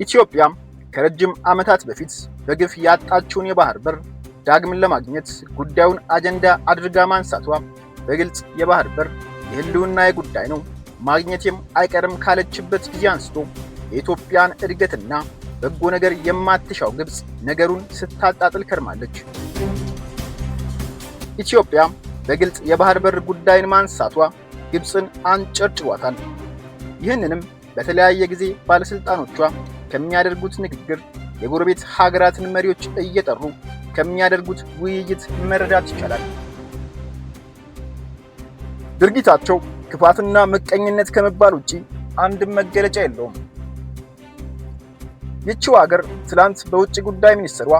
ኢትዮጵያ ከረጅም ዓመታት በፊት በግፍ ያጣችውን የባህር በር ዳግም ለማግኘት ጉዳዩን አጀንዳ አድርጋ ማንሳቷ በግልጽ የባህር በር የህልውና ጉዳይ ነው፣ ማግኘቴም አይቀርም ካለችበት ጊዜ አንስቶ የኢትዮጵያን እድገትና በጎ ነገር የማትሻው ግብጽ ነገሩን ስታጣጥል ከርማለች። ኢትዮጵያ በግልጽ የባህር በር ጉዳይን ማንሳቷ ግብጽን አንጨርጭሯታል። ይህንንም በተለያየ ጊዜ ባለስልጣኖቿ ከሚያደርጉት ንግግር፣ የጎረቤት ሀገራትን መሪዎች እየጠሩ ከሚያደርጉት ውይይት መረዳት ይቻላል። ድርጊታቸው ክፋትና ምቀኝነት ከመባል ውጪ አንድም መገለጫ የለውም። ይቺው ሀገር ትላንት በውጭ ጉዳይ ሚኒስትሯ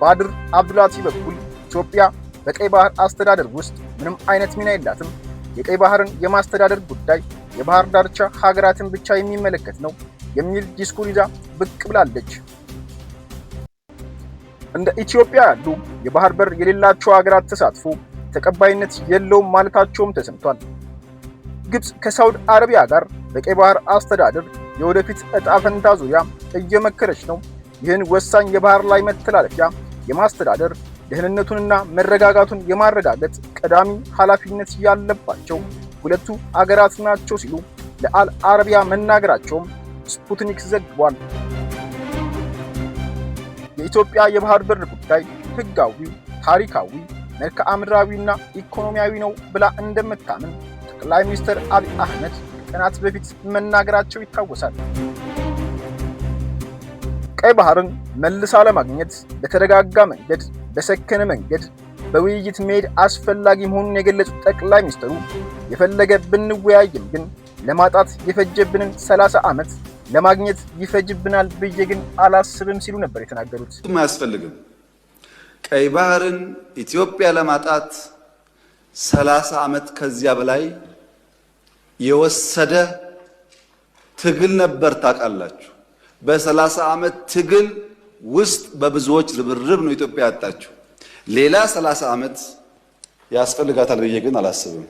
ባድር አብዱላቲ በኩል ኢትዮጵያ በቀይ ባህር አስተዳደር ውስጥ ምንም አይነት ሚና የላትም፣ የቀይ ባህርን የማስተዳደር ጉዳይ የባህር ዳርቻ ሀገራትን ብቻ የሚመለከት ነው የሚል ዲስኩር ይዛ ብቅ ብላለች። እንደ ኢትዮጵያ ያሉ የባህር በር የሌላቸው ሀገራት ተሳትፎ ተቀባይነት የለውም ማለታቸውም ተሰምቷል። ግብጽ ከሳውዲ አረቢያ ጋር በቀይ ባህር አስተዳደር የወደፊት እጣ ፈንታ ዙሪያ እየመከረች ነው። ይህን ወሳኝ የባህር ላይ መተላለፊያ የማስተዳደር ደህንነቱንና መረጋጋቱን የማረጋገጥ ቀዳሚ ኃላፊነት ያለባቸው ሁለቱ አገራት ናቸው ሲሉ ለአል አረቢያ መናገራቸውም ስፑትኒክ ዘግቧል። የኢትዮጵያ የባህር በር ጉዳይ ሕጋዊ፣ ታሪካዊ፣ መልክዓ ምድራዊና ኢኮኖሚያዊ ነው ብላ እንደምታምን ጠቅላይ ሚኒስትር አብይ አህመድ ከቀናት በፊት መናገራቸው ይታወሳል። ቀይ ባህርን መልሳ ለማግኘት በተረጋጋ መንገድ፣ በሰከነ መንገድ፣ በውይይት መሄድ አስፈላጊ መሆኑን የገለጹት ጠቅላይ ሚኒስትሩ የፈለገ ብንወያይም ግን ለማጣት የፈጀብንን 30 ዓመት ለማግኘት ይፈጅብናል ብዬ ግን አላስብም ሲሉ ነበር የተናገሩት። አያስፈልግም። ቀይ ባህርን ኢትዮጵያ ለማጣት 30 ዓመት ከዚያ በላይ የወሰደ ትግል ነበር። ታውቃላችሁ። በ30 ዓመት ትግል ውስጥ በብዙዎች ርብርብ ነው ኢትዮጵያ ያጣችው። ሌላ 30 ዓመት ያስፈልጋታል ብዬ ግን አላስብም።